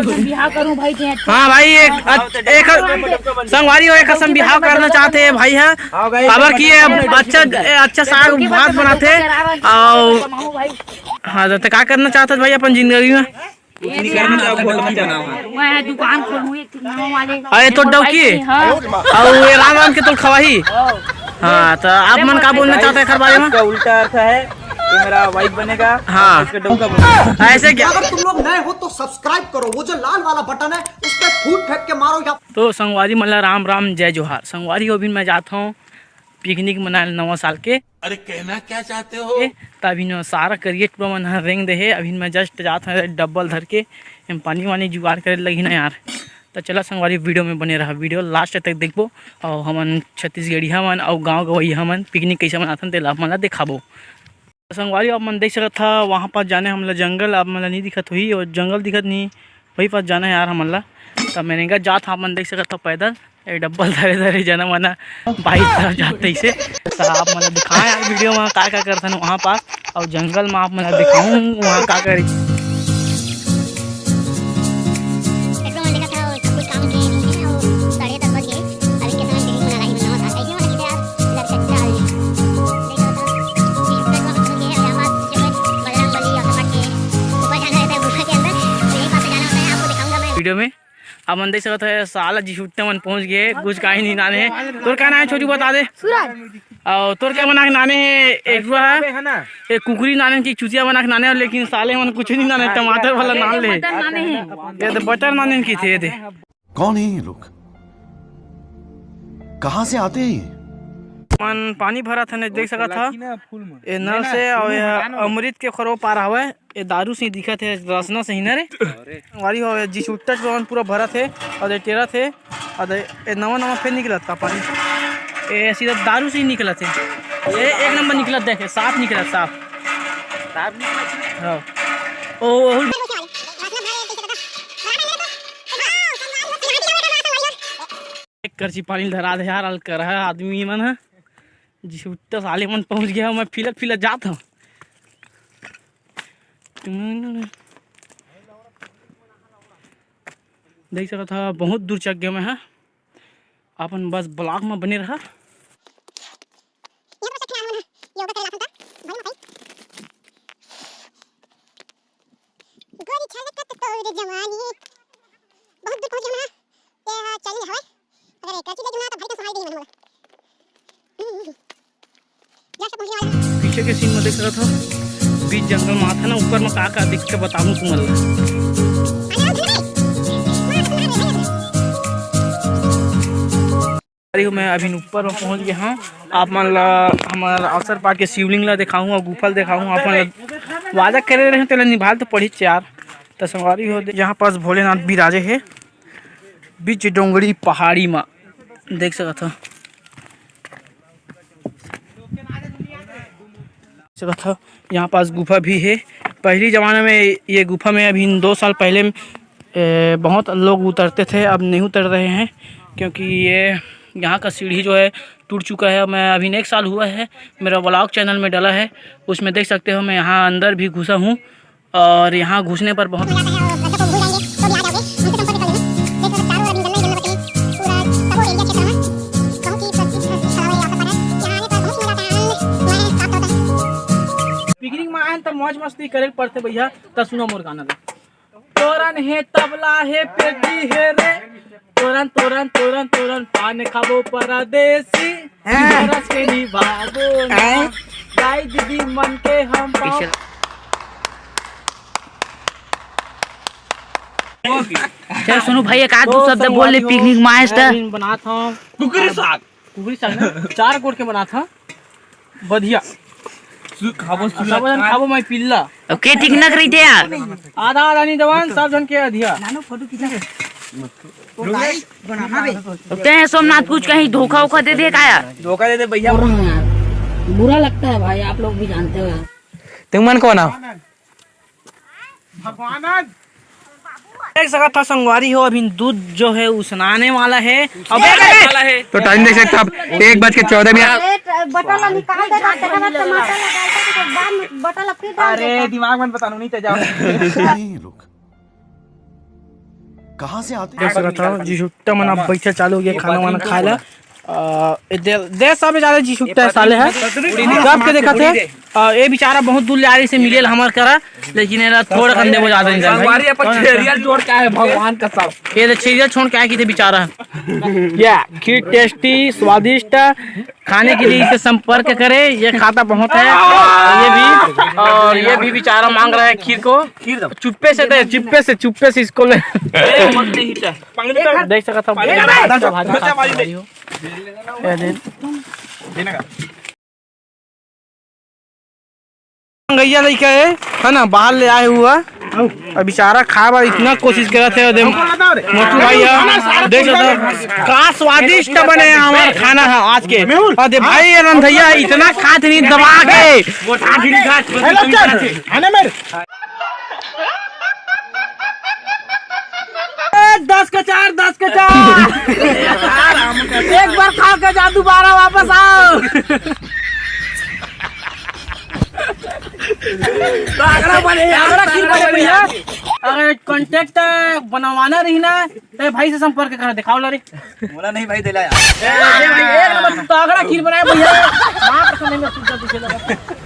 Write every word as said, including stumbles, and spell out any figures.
बिहाव करूं भाई जी। हाँ भाई, एक, एक संगवारी हो, एक असम बिहाव करना चाहते हैं भाई, है। काबर कि ये अच्छा, अच्छा साग भात बनाते। और हाँ, तो का करना चाहते भाई अपन जिंदगी में? मैं दुकान खोलूं एक नवा वाले। अरे तो डौकी। हाँ। और ये राम राम के तो खवाही। हाँ, तो आप मन का बोलना चाहते हैं एकर बारे में? इसका उल्टा अर्थ है, ये मेरा वाइफ बनेगा। हाँ। इसका डौका बनेगा। ऐसे क्या? अगर तुम लोग नए हो तो सब्सक्राइब करो, वो जो लाल वाला बटन है उस पर फूट फेंक के मारो या तो संगवारी मन ला राम राम, जय जोहार। संगवारी हो, अभी मैं जात हूँ पिकनिक मनाए नवा साल के। अरे, कहना क्या चाहते हो? ए, त अभी न सारा करिए टुरा मन ह रेंग दे हे। अभी मैं जस्ट जात हूँ डब्बल धर के, एम पानी वानी जुगाड़ करे लगी ना यार। त चला संगवारी, वीडियो में बने रहा, वीडियो लास्ट तक देखबो। और हमन छत्तीसगढ़िया मन और गाँव गवैया मन पिकनिक कैसे मनाथन तेला आप मन ला दिखाबो। संगवारी, आप मन देख सकत हा, वहाँ पास जाने हमला जंगल आप मन ला नहीं दिखत होही, और जंगल दिखत नहीं, वही पास जाना है यार हमन ला। त मैं रेंगा जात हा, आप मन देख सकत हा पैदल, ए डब्बल धरे धरे जना मना बाइक तरफ जात तैसे। त आप मन ला दिखाए यार वीडियो में का का करथन वहाँ पास, और जंगल में आप मन ला दिखाऊँ वहाँ का का। एकरो मन देखत हव, सब कुछ काम के नहीं है, और साढ़े दस बज गए। अभी के समय पिकनिक मना रही हूँ, नवा साल, ऐसे वाला चीज़ें यार, लग सकता है। देखो तो, ये उत्तर को हम लोग ये, और यहाँ पास जो है, बजरंग बली और सब के ऊपर जाना रहता है गुफा के अंदर, तो यही पास से जाना होता है, आपको दिखाऊंगा मैं। वीडियो में आप मन देख सकत है, साला जी छुट्टे मन पहुंच गए, कुछ काहे नहीं नाने है। तोर का नाम है छोटू, बता दे। सूरज। और तोर का बना के नाने है, एक ठो है, है ना? एक कुकरी नाने की चुतिया बना के नाने, लेकिन साले मन कुछ नहीं नाने, टमाटर वाला नान ले। बटर नाने है। ये तो बटर नाने की थे, ये दे। कौन है ये लोग? कहाँ से आते हैं ये? मन पानी भरा था, नहीं देख सकत था। ये नल से, और ये अमृत के खरो पार हवे। ये दारू से दिखत है, रसना से ही ना रे। वारी हो जी, छुट्टा टोरन पूरा भरत है, और ये टेरत है, और ये नवा नवा फेर निकलत का पानी। ये सीधा दारू से ही निकलत है। ये एक नंबर निकलत, देखे, साफ निकलत, साफ। साफ निकलत है? हाँ। ओ, ओ, एक करछी पानी धरा दे यार, अलकर है आदमी मन है। जी, छुट्टा साले मन पहुंच गया, मैं फिलत फिलत जात हूँ। देख सकत हा, बहुत दूर चक गया मैं हा। अपन बस ब्लॉग में बने रहा। गोरी छलकत तोर जवानी। बहुत दूर पहुंच गया मैं। ये हा चैलेंज हवे। अगर एक चीज जुना तो भाई तो सुनाई देही मन मोला। जस्ट पहुंचने वाला। पीछे के सीन में देख सकत हो, बीच जंगल में आत है ना, ऊपर में का का दिखते बताऊं तुमन ला। अरे, मैं अभी ऊपर में पहुंच गया हूँ। आप मन ला हमर अवसर पाट के शिवलिंग ला दिखाऊँ और गुफा ला दिखाऊँ। आप मन ला वादा करे रहे, तेला निभाल तो पड़ी यार। तो संगवारी हो, यहाँ पास भोलेनाथ विराजे है बीच डोंगरी पहाड़ी मा, देख सकत हो। सकत हो। यहाँ पास गुफा भी है। पहली जमाना में ये गुफा में, अभी दो साल पहले, ए, बहुत लोग उतरते थे, अब नहीं उतर रहे हैं, क्योंकि ये यहाँ का सीढ़ी जो है टूट चुका है। मैं अभी एक साल हुआ है, मेरा व्लॉग चैनल में डाला है, उसमें देख सकते हो। मैं यहाँ अंदर भी घुसा हूँ और यहाँ घुसने पर बहुत मजा आता है और बच्चों को भूल जाएंगे तो भी आ जाओगे, हमसे संपर्क कर लेना। देख सकते हो, चारों ओर अभी जंगल ही जंगल बचे हैं, पूरा तपोवन एरिया क्षेत्र है, बहुत ही प्रसिद्ध छावा ये आसपास है, यहाँ आने पर बहुत मजा आता है, आनंद हमारे प्राप्त होता है। पिकनिक में आए हैं तो मौज मस्ती करे पड़ते भैया, तो सुनो मोर गाना ला। तोरन हे तबला हे पेटी हे रे, तोरन तोरन तोरन तोरन पान खाबो परदेसी, हैं? रस के निभाबो ना, हैं? दाई दीदी मन के हम पाओ। चल सुनो भाई, एक आध दो शब्द बोल ले, पिकनिक में आए त। बनात हूँ कुकरी साग। कुकरी साग ना, चार गोट के बनात हूँ। बढ़िया। सु-, खाबो, सु-, सब जन खाबो, मैं पिल्ला। अब के ठीक नक रही थे यार। आधा आधा नहीं देवान, सब जन के अधिया। नानू फोटो खींचा। तो गाइस, बनाना बे। अब ते सोमनाथ कुछ कहीं धोखा उखा दे दे का यार? धोखा दे दे भैया। बुरा लगता है भाई, आप लोग भी जानते हो यार। तुम मन कौन हो? भगवान। देख सकत था संगवारी हो, अभी दूध जो है उसनाने वाला है। अबे, अबे, अबे। तो टाइम देख सकता आप, एक बज के चौदह मिनट। अरे, बटन ला निकाल देता, तेरा टमाटर ला डालता, तो बाद में बटन ला फिर डाल अरे, देता। दिमाग में बतानो नहीं तो जाओ। कौन है ये लोग? कहाँ से आते हैं? देख सकत हव, जी छुट्टा मन अब बैठे चालू हो गया खाना वाना खाए ला। अ, ए दे, दे सब ज्यादा जी छुट्टा है साले है। गप के देखत है। अ, ये बेचारा बहुत दूर ले आ रही से मिले ला हमर करा, लेकिन एला थोड़ा कन देबो ज्यादा नहीं जाने। संगवारी अपन छेरिया छोड़ के आए, भगवान का सब। ये तो छेरिया छोड़ के आए की थे बेचारा। या खीर टेस्टी, स्वादिष्ट, खाने के लिए इसे संपर्क करें। ये खाता बहुत है, ये भी, और ये भी बेचारा मांग रहा है खीर को। चुप्पे से दे, चुप्पे से, चुप्पे से इसको ले। देख सकत हव, ये दे। गैया लइका है, है ना, बाहर ले आए हुआ। अब बेचारा खाए बर इतना कोशिश करत है, दे मोटू भाई है, देख सकत हव, का स्वादिष्ट बने है हमार खाना है आज के। और दे भाई आनंद भैया इतना खात नहीं दबा के। ए, दस के चार, दस के चार। एक बार खा के जा, दोबारा वापस आओ। तगड़ा बने यार, तगड़ा खीर बने भैया। अगर कॉन्टैक्ट बनवाना रही ना, तो भाई से संपर्क करो, दिखाओ ला रे। मोला नहीं भाई, दिला यार। ए, भाई, एक नंबर तगड़ा खीर बनाया भैया। माँ कसम, नहीं, मैं सुन, सुन, सुन,